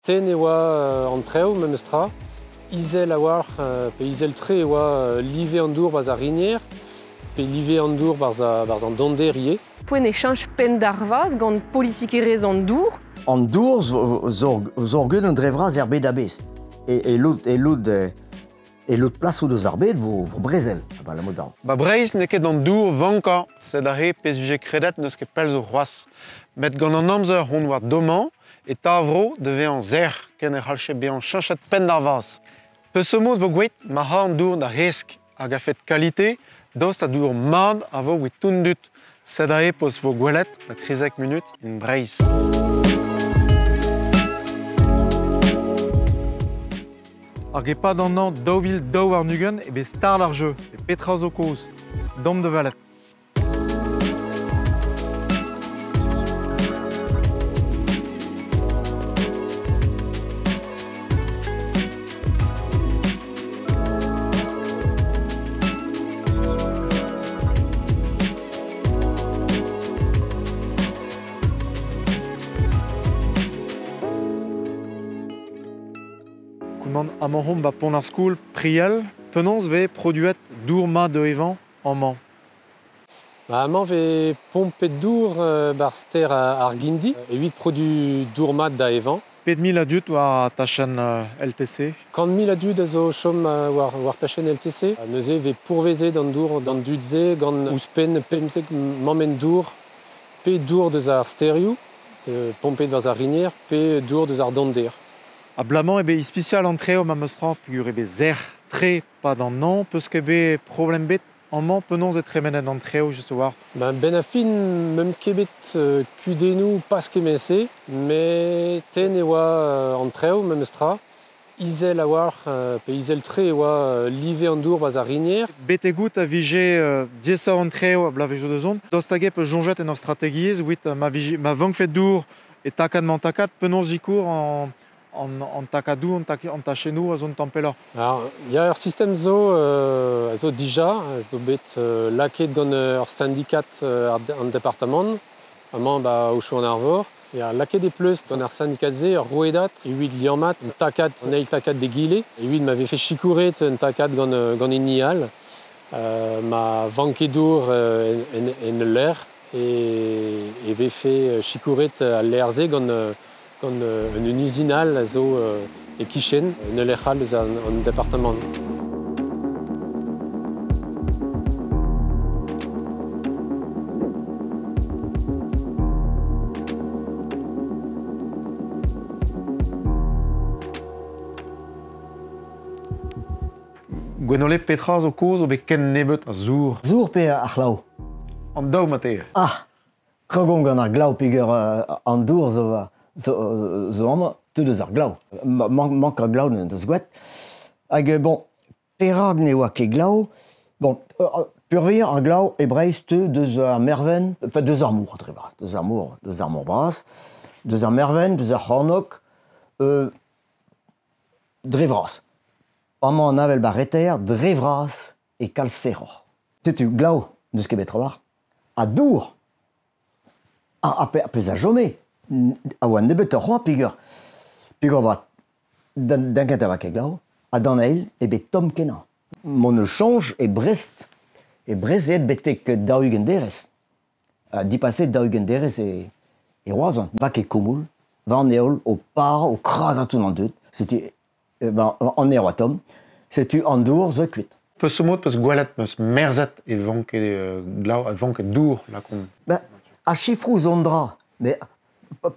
Ten e oa an trev, memes tra. Izel a-walc'h, pe izel-tre e oa live an dour barzh ar rinier, pe live an dour barzh an donder ivez. Poent e cheñch penn d'ar vazh gant politikerezh an dour. An dour zo ur gudenn dre vras er bed a-bezh. E lod plasoù deus ar bed vo brezel, abalamour da. Ba Breizh n'eo ket an dour vankañ, sed aze pezh vije kredet n'eus ket pell zo c'hoazh. Met gant an amzer hon war dommañ e tavro da vezañ sec'h ken e c'hallje bezañ cheñchet penn d'ar vazh. Peseurt mod vo gwelet ma ra an dour da hesk hag a-fet kalite, daoust ha dour mat a vo evit tout an dud. Sed aze peus vo gwelet ba 13 munut in Breizh. Hag e-pad an hañv 2022 eo bet start ar jeu. E petra zo kaoz? Domp da welet. Koulman amañ omp ba Pont ar Skoul, Priel, penaos vez produet dour mat da evañ amañ? Ba amañ vez pompet dour ba'r stêr ar Gindi evit produ dour mat da evañ. Pet mil a dud war tachenn LTC? 100 000 a dud a zo o chom war tachenn LTC. Neuze vez pourvezet an dour d'an dud-se gant ouzhpenn 15 mammenn dour, pe dour deus ar stêrioù, pompet barzh ar rinier, pe dour deus ar donder. Abalamour eo bet ispisial an treo ma 'meus tra peogwir eo bet sec'h-tre 'pad an hañv, peus ket bet problem bet amañ penaos eo tremenet an treo just a-walc'h? Ben, benn ar fin meump ket bet kudennoù pas kement-se, met tenn e oa an treo memes tra. Izel a-walc'h, pe izel-tre e oa live an dour barzh ar rinier. Betegout a vije diaesoc'h an treo a bloavezhioù da zont. Daoust hag-eñ peus soñjet en ur strategiezh evit ma vije ma vankfe dour e takad-mañ-takad, penaos sikour an takadoù, an tachennoù a zo un tamm pelloc'h? Alors, il y a ur sistem zo, a zo dija, a zo bet lakaet gant ur syndikat an departamant, amañ ba Aochou-an-Arvor. Ya, lakaet e pleustr gant ar syndikat-se ur rouedad evit liammat un takad, an eil takad d'egile, evit ma vefe sikouret un takad gant hini all, ma vanke dour en ul lec'h e vefe sikouret al lec'h-se gant un uzin all a zo e-kichen, en ul lec'h all eus an departamant. Gwenole, petra zo kaoz zo bet ken nebeut a zour? Zour pe ar c'hlav? An daou marteze. Ah, krogomp gant ar glav peogwir an dour zo amañ, teu deus ar glav. Mank ar glav n'en deus gwraet. Hag bon, perak ne oa ket glav? Bon, peurvuiañ ar glav e Breizh teu deus ar mervent, enfin deus ar mor dre vras, deus ar mor, deus ar mor bras, deus ar mervent, deus ar c'hornôg, dre vras. Amañ an avel ba'r reter, dre vras e kalz sec'hoc'h. Setu glav n'eus ket bet trawalc'h, ha dour ar pezh a chome a oa nebeutoc'h c'hoazh peogwir vat d'an kentañ e oa ket glav ha d'an eil eo bet tomm-kenañ. Mont eus soñj e Brest, e Brest aet betek 40 derez. Ha dipaset 40 derez e Roazhon. Va ket koumoul, va an heol o parañ, o krazañ tout an dud. Setu an aer oa tomm. Setu an dour zo kuit. Peseurt mod 'peus gwelet 'meus merzet e vanke glav, e vanke dour lakaomp? Ben, ar sifroù zo un dra, mais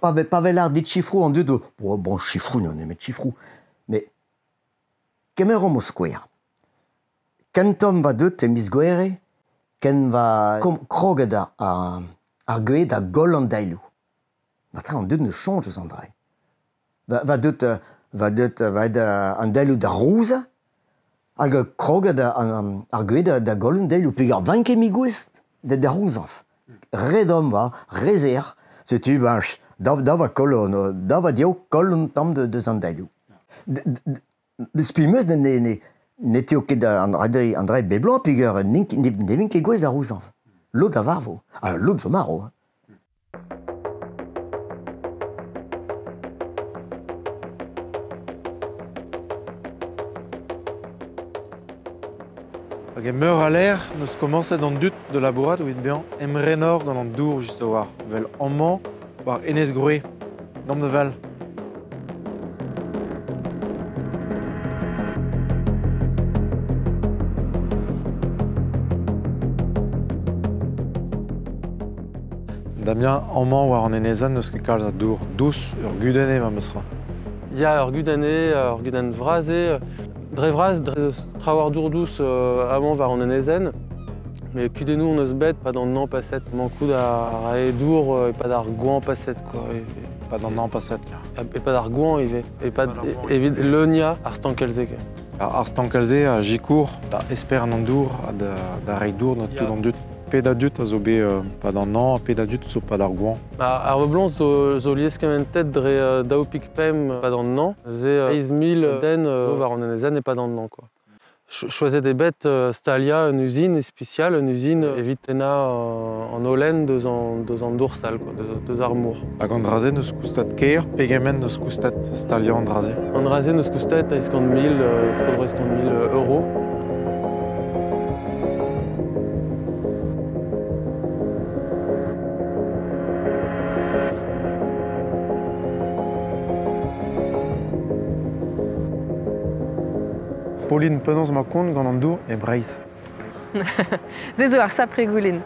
pa vez lâret dit sifroù an dud oh, bon sifroù n'eo nemet sifroù. Mais kemeromp o skouer. Kentoc'h va deut e miz Gouere, ken va kroget ar gwez da goll an daeloù. Matre an dud ne soñj eus an dra. Va deut va deut va an daeloù da rouzañ hag kroget ar gwez da goll an daeloù peogwir 'vaint ket mui gouest da rouzañ. Re domm 'oa, re sec'h. Setu ben dav va koll dav va dezho koll un tamm deus an daeloù. Spi 'm eus ne teo ket an dra bep bloaz peogwir ne vint ket gouest da rouzañ. Lod a varvo, ha lod zo marv. Hag e meur a l'air neus komañset an dud de labourat evit bezañ emrenor gant an dour just a-walc'h, vel amañ war Enez Groe, d'am da vel. Damien, amañ war an enezenn n'eus ket kalz a dour dous, ur gudenn eo ma meus ra. Ya, ur gudenn eo, ur gudenn vras eo. Dre vras, dre traoù ar dour dous amañ war an enezenn. Mais kudennoù on eus bet pad an an paset. Mankout a rae dour e pad ar goañ paset, quoi. Pad an an paset, ya. E pad ar goañ ivez. E pad evit leunia ar stankelze. Ar stankelze a jikour da esper an dour ha da reiñ dour na tout an dud. Ped a dud a zo bet pad an an, ped a dud zo pad ar goañ. Ar veblañs zo lieskementet dre daou pik pemp pad an an. Ze 8 000 den zo war an enezenn e pad an an, quoi. Choazet eo bet staliañ un usine spéciale, un usine evit tennañ an holen deus an doursal, quoi, deus ar mor. Hag an dra-se n'eus koustet ker, pegement n'eus koustet staliañ an dra-se? An dra-se n'eus koustet 800 000, tro 800 000 euros. Pauline, penaos ma kont gant an dour e Breizh? Se zo ar sapre goulenn.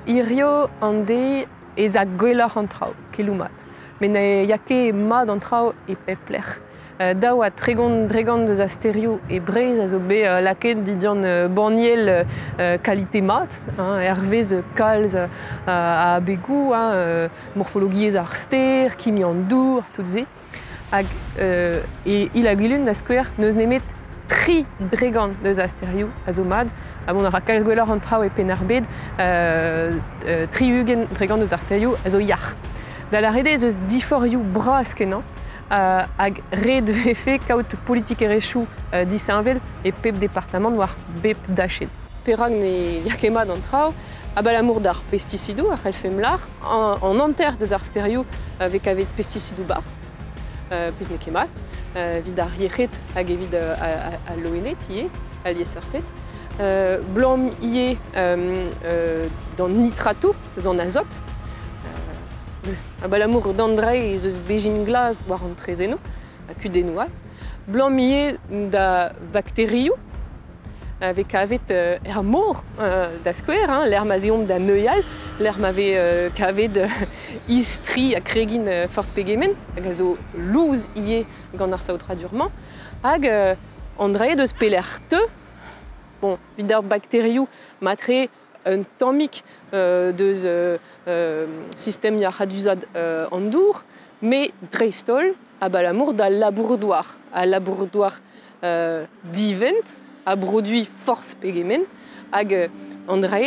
Hirio an deiz ez a gwelloc'h an traoù, keloù mat. Met ne ya ket mat an traoù e pep lec'h. Daou ha 30% deus ar stêrioù e Breizh a zo bet lakaet dindan banniel kalite mat, hein, hervez kalz a abegoù, hein, morfologiezh ar stêr, kimi an dour, tout se. Hag e Il-ha-Gwilun, da skouer, n'eus nemet 3% deus ar stêrioù a zo mat. Ha bon, a ra kalz gwelloc'h an traoù e Penn-ar-Bed, 60% deus ar stêrioù a zo yac'h. Da lâret eo ez eus diforc'hioù bras kenañ, hag ret vefe kaout politikerezhioù disheñvel e pep departamant war bep dachenn. Perak ne ya ket mat an traoù? Abalamour d'ar pesticidoù a c'hellfemp lâr, an hanter deus ar stêrioù vez kavet pesticidoù barzh, pezh n'eo ket mat, evit ar yec'hed hag evit al loened ivez, al liesseurted. Blam ivez d'an nitratoù, eus an azot. Abalamour d'an dra ez eus bezhin glas war an traezhennoù, ha kudennoù all. Blam ivez da bakterioù, vez kavet er mor, da skouer, hein, lec'h ma 'z eomp da neuial, lec'h ma vez kavet istri ha kregin forzh pegement, hag a zo louz ivez gant ar saotradur-mañ. Hag an dra deus pelec'h teu, bon, evit ar bakterioù matre un tammig deus sistem yac'hadusad an dour, met dreist-holl abalamour d'al labour-douar. Al labour-douar divent a produit forzh pegement hag an dra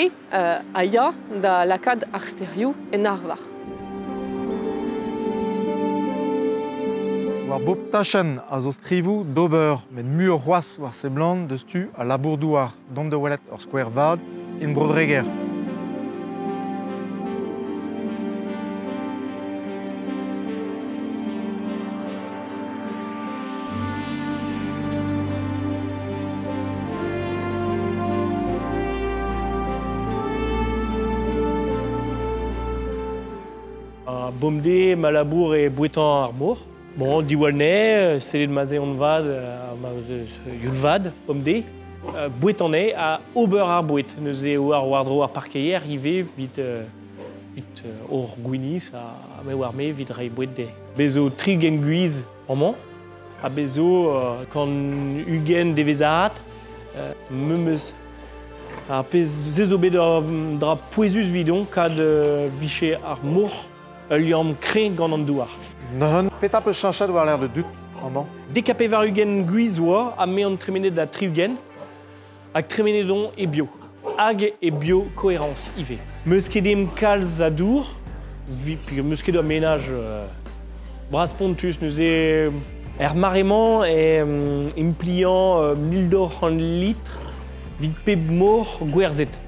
a ya da lakaat ar stêrioù en arvar. War bop tachenn a zo strivoù d'ober, met muioc'h c'hoazh war seblant deus tu a labour-douar, dont da welet ur skouer vat en Bro-Dreger. Bomde ma labour e bouetan ar mor. Bon, diwalne, sellet ma ze on vad, ma youl vad, bomde. Bouetan eo a ober ar bouet. Neuze eo ar war-dro ar parkeier ivez vit ur gwiniz ha me war me vit reiñ bouet dezhe. Bezo 30 gwiz amañ, ha bezo 120 devezad, memes. Ar pezh se zo bet ur dra pouezus vidon kad viche ar mor ul liamm kreñv gant an douar. Neuze, petra peus cheñchet war l'air de dud amañ? 92 gwiz oa ha me an tremenet da 60 hag tremenet on e bio. Hag e bio koherence ivez. Meus ket em kalz a dour, meus ket ur menaj bras pontus neuze er mare-mañ e impliañ 1200 litr vit pep mor gwerzhet.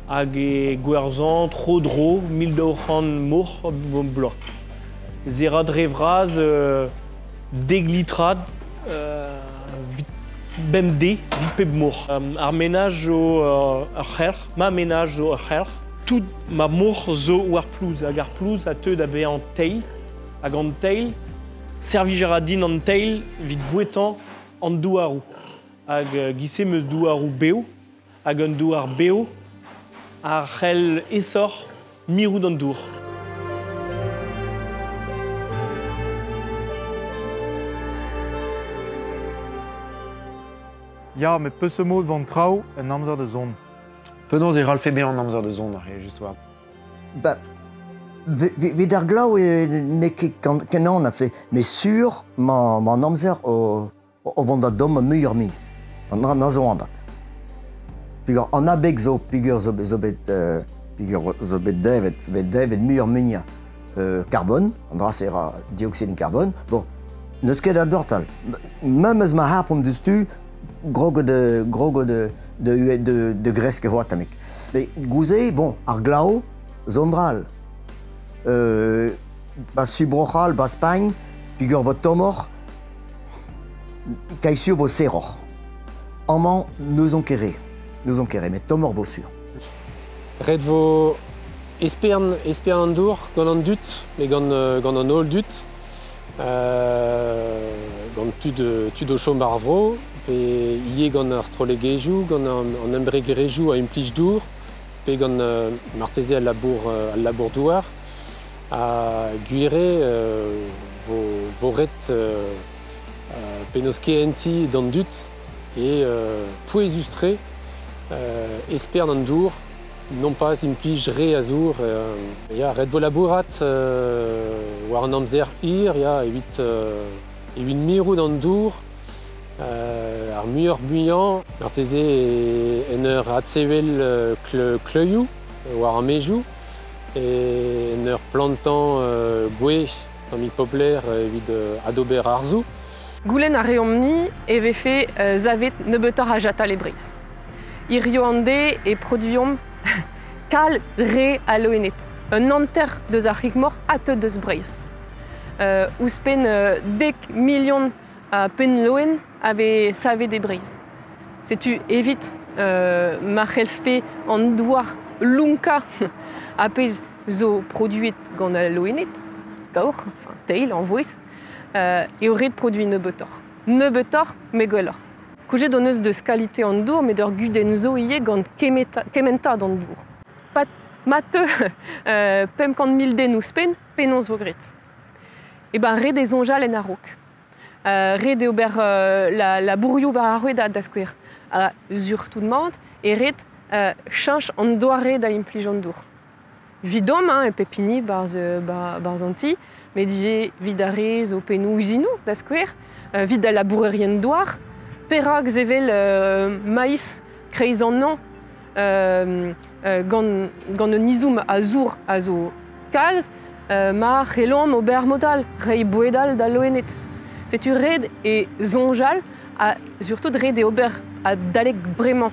Hag e gwerzhañ tro-dro 1200 mor bloaz. Zera dre vras dek litrad vit Bemde, vit pep mor. Ar menaj zo ur c'helc'h, ma menaj zo ur c'helc'h. Tout ma mor zo war plouz, hag ar plouz a teu da vezañ teil, hag an teil, servijer a din an teil vit bouetañ an douaroù. Hag gise meus douaroù bev, hag an douar bev a c'hell esoc'h mirout an dour. Ya, met peus mod van traoù en amzer da zont. Penaos e ralfe bezañ an amzer da zont, ar just war. Ba, vid ar glav n'eo ket ken anat se, met sur ma an amzer o vont da domm muioc'h-mui. An dra zo anat. Peogwir an abeg zo peogwir zo bet peogwir zo bet devet, bet devet muioc'h-muiañ karbon, an dra-se ra dioxyde karbon. Bon, n'eus ket da dortal. Memes ma harpomp diouzhtu, grog de gresk e oa tammig. Met gouze, bon, ar glav zo an dra all. Ba su Bro-C'hall, ba Spagn, peogwir vo tommoc'h, kaesur vo serroc'h. Amañ n'eus ket re, n'eus ket re, met tommoc'h vo sur. Ret vo espern an dour gant an dud, met gant an holl dud, gant tud o chom ar vro, pe ivez gant ar strollegezhioù, gant an embregerezhioù a implij dour, pe gant marteze al labour-douar. Ha gwir eo vo ret penaos kehentiñ d'an dud e pouezus-tre espern an dour, non pas implij re a zour. Ya, ret vo labourat war an amzer hir, ya, evit mirout an dour, ar muioc'h-muiañ, marteze en ur adsevel kleuzioù war an maezioù, en ur plantañ gwez tammig popler evit adober arzoù. Goulenn a reomp-ni e vefe savet nebeutoc'h a jatal e Breizh. Hirio an deiz e produomp kalz re a loened. Un hanter deus ar c'hig-moc'h a teu deus Breizh. Ouzhpenn 10 milion a penn-loen a vez savet e Breizh. Setu evit ma c'hellfe an douar lonkañ a pezh zo produet gant al loened, gaoc'h, enfin, teil, en voez, eo ret produiñ nebeutoc'h. Nebeutoc'h, met gwelloc'h. Koujet hon eus deus kalite an dour, met ur gudenn zo ivez gant kementad an dour. Pat ma teu 500 000 den ouzhpenn, penaos vo graet. E ben ret eo soñjal en a-raok. Ret eo ober labourioù war ar rouedad da skouer. Ha surtout mat e ret cheñch an doare da implij an dour. Vidomp, hein, e pep hini barzh an ti, met ivez evit ar re zo pennoù uzinoù da skouer, evit al labourerien douar, perak sevel maïs kreiz an hañv gant un izoum a zour a zo kalz, ma c'hellomp ober mod all, reiñ boued all da loened. Setu ret e soñjal ha surtout ret eo ober adalek bremañ.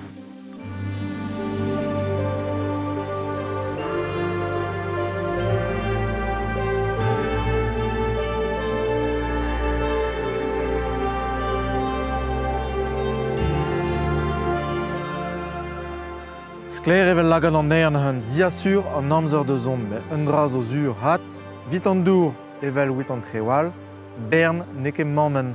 Sklaer evel lagad an aer un diasur an amzer da zont, met un dra zo sur hat, vit an dour evel wit an trewal, bern n'eo ket mammenn.